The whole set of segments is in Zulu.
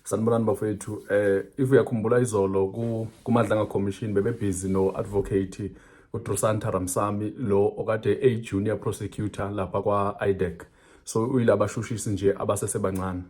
Sanibonani bafowethu. If uyakhumbula izolo kuMadlanga Commission bebebhizi no-advocate uDrusantha Ramsamy, lo okade eyi-junior prosecutor lapha kwa-IDAC. So uyilabashushisi nje abasesebancane.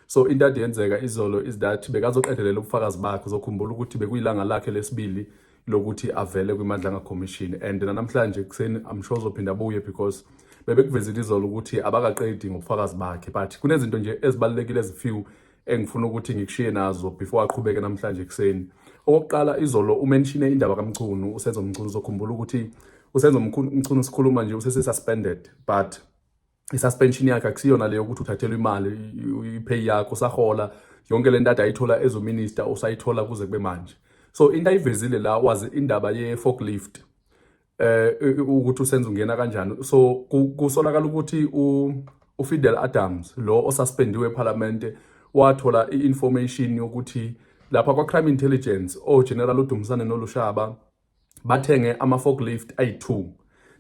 So into ade yenzeka izolo is that bekazoqedelela ubufakazi bakhe. Uzokhumbula ukuthi bekuyilanga lakhe lesibili lokuthi avele kwiMadlanga Commission, and namhlanje ekuseni I'm sure uzophinda abuye because bebekuvezile izolo ukuthi abakaqedi ngobufakazi bakhe, but kunezinto nje ezibalulekile ezi-few engifuna ukuthi ngikushiye nazo before aqhubeke namhlanje ekuseni. Okokuqala, izolo u-mentione indaba kaMchunu, uSenzo Mchunu. Uzokhumbula ukuthi uSenzo Mchunu, sikhuluma nje usese-suspended, but i-suspension yakhe akusiyona leyo ukuthi uthathelwe imali, i-pay yakho, usahola yonke le nto ade ayithola as minister, usayithola kuze kube manje. So into ayivezile la was indaba ye-forklift, ukuthi uSenzo ungena kanjani. So kusolakala ukuthi uFidel Adams, lo osuspendiwe eParliament, wathola i-information yokuthi lapha kwa-crime intelligence o-General uDumisane noLushaba bathenge ama-forklift ayi-2.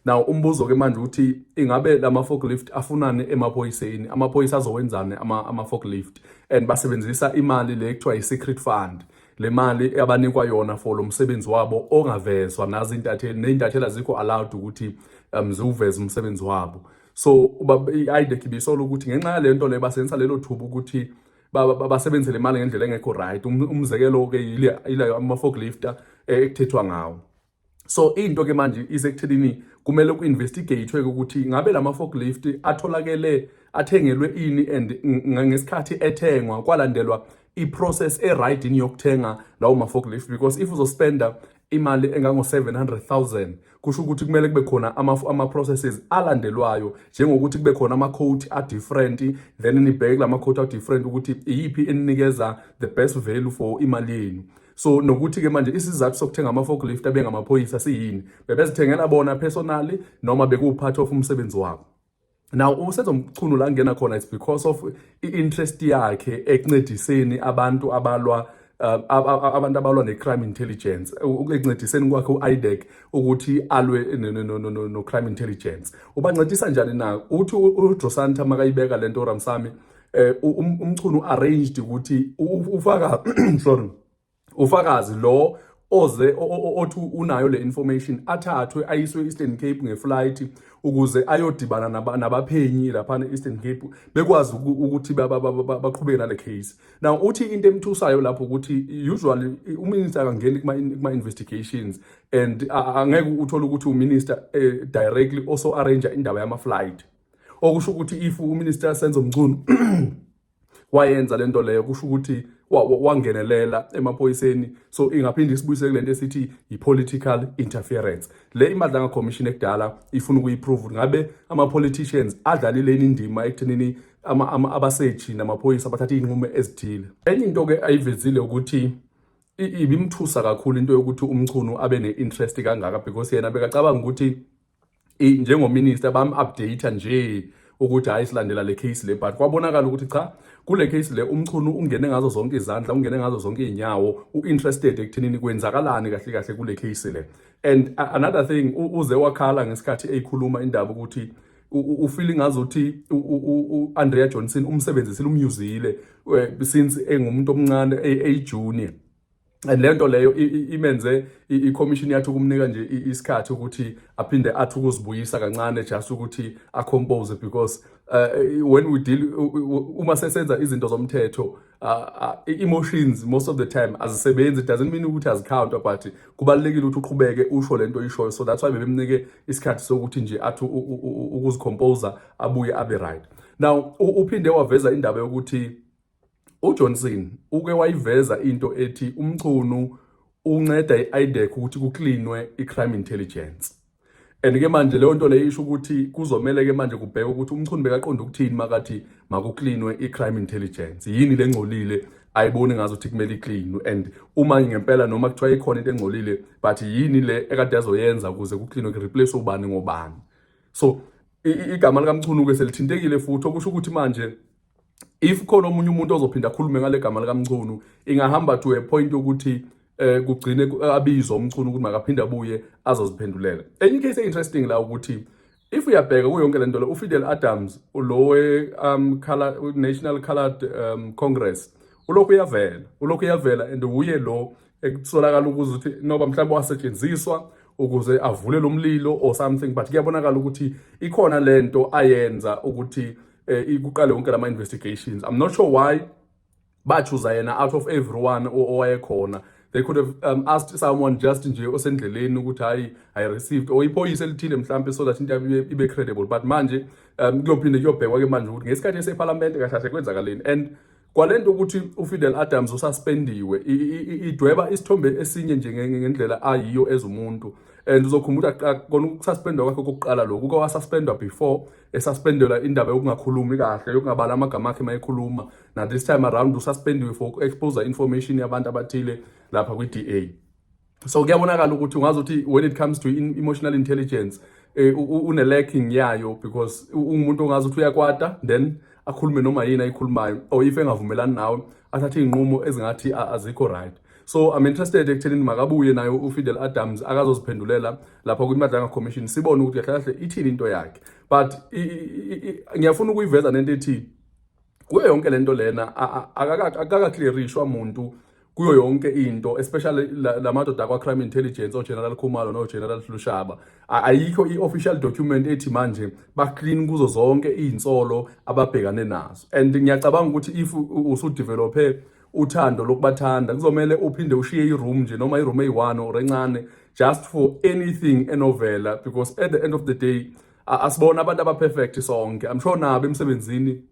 Now umbuzo ke manje uthi ingabe lama forklift afunani emaphoyiseni? Amaphoyisa azowenzani ama forklift? And basebenzisa imali le kuthiwa i-secret fund, le mali abanikwa yona for lo msebenzi wabo ongavezwa nazi intatheli, ney'ntatheli azikho allowed ukuthi ziwuveze umsebenzi wabo. So i-IDAC ibisola ukuthi ngenxa yale nto le basebenzisa lelo thuba ukuthi basebenzise le mali ngendlela engekho right. Umzekelo-ke yile ama-forklift ekuthethwa ngawo. So into ke manje isekuthenini kumele ku-investigate ukuthi ngabe lama forklift atholakele athengelwe ini, and ngesikhathi ethengwa kwalandelwa i-process e-right yini yokuthenga lawo ma-forklift, because if uzospenda imali engango 700,000, kusho ukuthi kumele kube khona ama-processes alandelwayo, njengokuthi kube khona ama-quote a-different, then nibheke lama quote a-different ukuthi iyiphi eninikeza the best value for imali yenu. So nokuthi ke manje isizathu sokuthenga ama-forklift abengamaphoyisa siyini? Bebezithengela bona personally noma bekuwu-part of umsebenzi wabo? Now uSenzo Mchunu la ngena khona, it's because of i-interest yakhe ekuncediseni abantu abalwa abantu abalwa ne-crime intelligence, ekuncediseni kwakhe u-IDAC ukuthi alwe no-crime intelligence. Ubancedisa njani na? Uthi uDrosanta makayibeka lento Ramsamy, uMchunu arranged ukuthi ufaka, sorry, ufakazi lo oze othi unayo le information athathwe ayiswe e-Eastern Cape nge-flight ukuze ayodibana nabaphenyi lapha e-Eastern Cape, bekwazi ukuthi baqhubeke nale case. Now uthi into emthusayo lapho ukuthi usually uminister akangeni kuma investigations, and angeke uthole ukuthi uminister directly also arrange indaba yama flight, okusho ukuthi if uminister Senzo Mchunu wayenza lento leyo, kusho ukuthi wangenelela emaphoyiseni. So ingaphinde isibuyise kulento esithi i-political interference le iMadlanga Commission ekudala ifuna ukuyiprove, ngabe ama-politicians adlalile yini indima ekuthenini abaseshi namaphoyisa bathatha iy'nqumo ezithile. Enye into-ke ayivezile ukuthi ibimthusa kakhulu into yokuthi uMchunu abe ne-interest kangaka, because yena bekacabanga ukuthi njengominister bam-update nje ukuthi hayi, silandela le case le, but kwabonakala ukuthi cha, kule case le uMchunu ungene ngazo zonke izandla, ungene ngazo zonke iy'nyawo, u-interested ekuthenini kwenzakalani kahle kahle kule case le. And another thing, uze wakhala ngesikhathi eyikhuluma indaba ukuthi ufeel ngazuthi u-Andrea Johnson umsebenzisile, umyuzile since engumuntu omncane, eyi-junior, and le nto leyo imenze i-commission yathi ukumnika nje isikhathi ukuthi aphinde athi ukuzibuyisa kancane, just ukuthi a-compose, because when we deal uma sesenza izinto zomthetho, emotions most of the time azisebenzi. It doesn't mean ukuthi azicount, but kubalulekile ukuthi uqhubeke usho lento oyishoyo. So that's why bebemnike isikhathi sokuthi nje athi ukuzicomposa, abuye abe right. Now uphinde waveza indaba yokuthi uJohnson uke wayiveza into ethi uMchunu unceda i-IDAC ukuthi kucleanwe i-crime intelligence, and ke manje leyo nto leyo isho ukuthi kuzomele ke manje kubheke ukuthi uMchunu bekaqonda ukuthini makathi makucleanwe i-crime intelligence. Yini lengcolile ayiboni ngazo ukuthi kumele icleanwe? And uma ngempela noma kuthiwa ikhona into engcolile, but yini le ekade azoyenza ukuze kucleanwe, kureplace ubani ngobani? So igama likaMchunu ke selithintekile futhi, okusho ukuthi manje if khona omunye umuntu ozophinda akhulume ngale gama likaMchunu, ingahamba to a point yokuthi kugcine abizwa uMchunu ukuthi makaphinde abuye azoziphendulela. Enye case interesting la ukuthi if uyabheka kuyo yonke lento le, uFidel Adams lo we National Coloured Congress, Ulokhu uyavela, ulokhu uyavela, and uye lo ekusolakala ukuthi noba mhlawumbe wasetshenziswa ukuze avule lo mlilo or something, but kuyabonakala ukuthi ikhona lento ayenza ukuthi kuqale wonke lama investigations. I'm not sure why ba-choose yena out of everyone owayekhona. They could have asked someone just nje osendleleni ukuthi hayi, I received, or iphoyisa elithile mhlampe, so that into ibe credible. But manje kuyophinde kuyobhekwa ke manje ukuthi ngesikhathi esephalamende kahle kahle kwenzakaleni. And kwalento ukuthi uFidel Adams ususpendiwe idweba isithombe esinye nje ngendlela ayiyo ezumuntu. And uzokhumbula kona ukususpendwa kwakhe kokuqala lokhu, uke wasuspendwa before, esuspendelwa indaba yokungakhulumi kahle, yokungabala amagama akhe mayekhuluma. Na this time around ususpendiwe for expose information yabantu abathile lapha kwi-DA. So kuyabonakala ukuthi ungazi ukuthi when it comes to emotional intelligence une lacking yayo, because ungumuntu ongazi ukuthi uyakwata, then akhulume noma yini ayikhulumayo, or if engavumelani nawe athathe izinqumo ezingathi azikho right. So I'm interested ekuthenini makabuye nayo uFidel Adams akazoziphendulela lapha kwi-Madlanga Commission, sibone ukuthi kahle kahle ithini into yakhe. But ngiyafuna ukuyiveza nento ethi kuyo yonke lento lena akaka-clearishwa muntu kuyo yonke into, especially la madoda akwa-crime intelligence, o-General Khumalo no-General Lushaba. Ayikho i-official document ethi manje ba-clean kuzo zonke iy'nsolo ababhekane nazo. And ngiyacabanga ukuthi if usudevelophe uthando lokubathanda, kuzomele uphinde ushiye i-room nje, noma i-room eyi-one or encane, just for anything enovela, because at the end of the day asibona abantu aba-perfect sonke. I'm sure nabo emsebenzini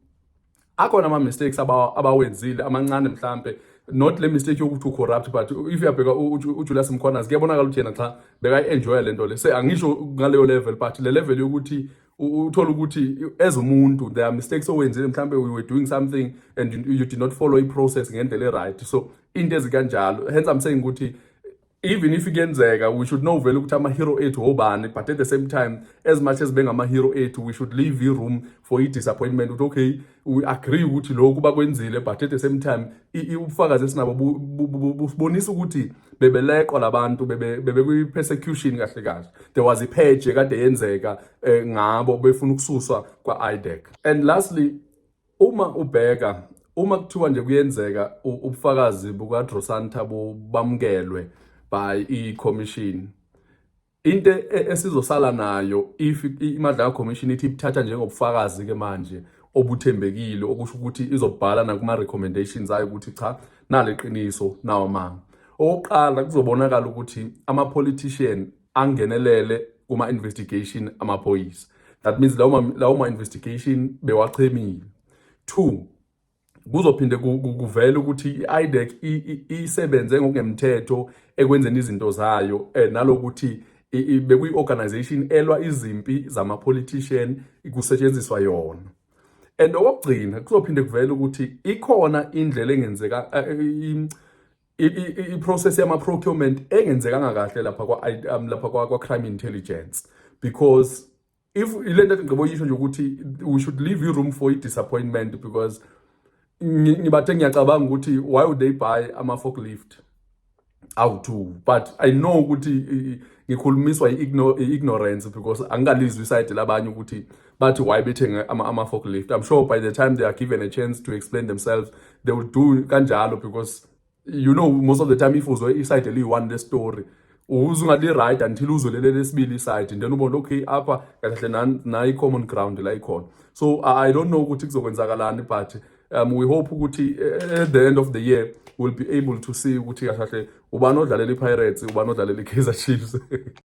akhona ama-mistakes abawenzile amancane, mhlampe not le mistake yokuthi u-corrupt. But if uyabheka uJulius Mkhwanazi, kuyabonakala ukuthi yena cha, bekayi-enjoya lento le. Se angisho ngaleyo level, but le level yokuthi uthole ukuthi as umuntu there are mistakes owenzile, mhlampe we were doing something and you did not follow i-process ngendlela e-right. So into ezikanjalo, hence I'm saying ukuthi even if kuyenzeka, we should know vele ukuthi ama-hero ethu obani, but at the same time, as much as bengama-hero ethu, we should leave i-room for i-disappointment ukuthi okay, we agree ukuthi lokhu bakwenzile, but at the same time ubufakazi esinabo busibonisa ukuthi bebeleqwa labantu, bebekwi-persecution kahle kahle. There was i-purge ekade yenzeka ngabo, befuna ukususwa kwa-IDAC. And lastly, uma ubheka, uma kuthiwa nje kuyenzeka ubufakazi bukaDrosanta bamukelwe by i-commission, into esizosala nayo if iMadlanga Commission ithi ibuthatha njengobufakazi ke manje obuthembekile, okusho ukuthi izobhala nakuma recommendations ayo ukuthi cha, nale qiniso nawo amanga. Okokuqala, kuzobonakala ukuthi ama politician angenelele kuma investigation amaphoyisa. That means lawo ma investigation bewachemile. Two, kuzophinde kuvele ukuthi i-IDAC isebenze ngokungemthetho ekwenzeni izinto zayo, nalokuthi bekuyi-organization elwa izimpi zama-politician kusetshenziswa yona. And okokugcina, kuzophinde kuvele ukuthi ikhona indlela engenzeka i-process yama-procurement engenzekanga kahle lapha lapha kwa-crime intelligence, because if ile nto ngicebo yisho nje ukuthi we should leave i-room for i-disappointment, because ngibathe ngiyacabanga ukuthi why would they buy ama-forklift awu-two? But I know ukuthi ngikhulumiswa i-ignorance, because angikalizwi i-side labanye ukuthi bathi why bethenge ama-forklift. I'm sure by the time they are given a chance to explain themselves, they will do kanjalo, because most of the time if uzwe i-side eliyi-one le-story, uzwe ungathi li-right until uzwe leli lesibili i-side, then ubone okay, apha kahle kahle nayi i-common ground la ikhona. So I don't know ukuthi kuzokwenzakalani, but we hope ukuthi at the end of the year we'll be able to see ukuthi kahle kahle ubani odlalela i-Pirates, ubani odlalela i-Kaizer Chiefs.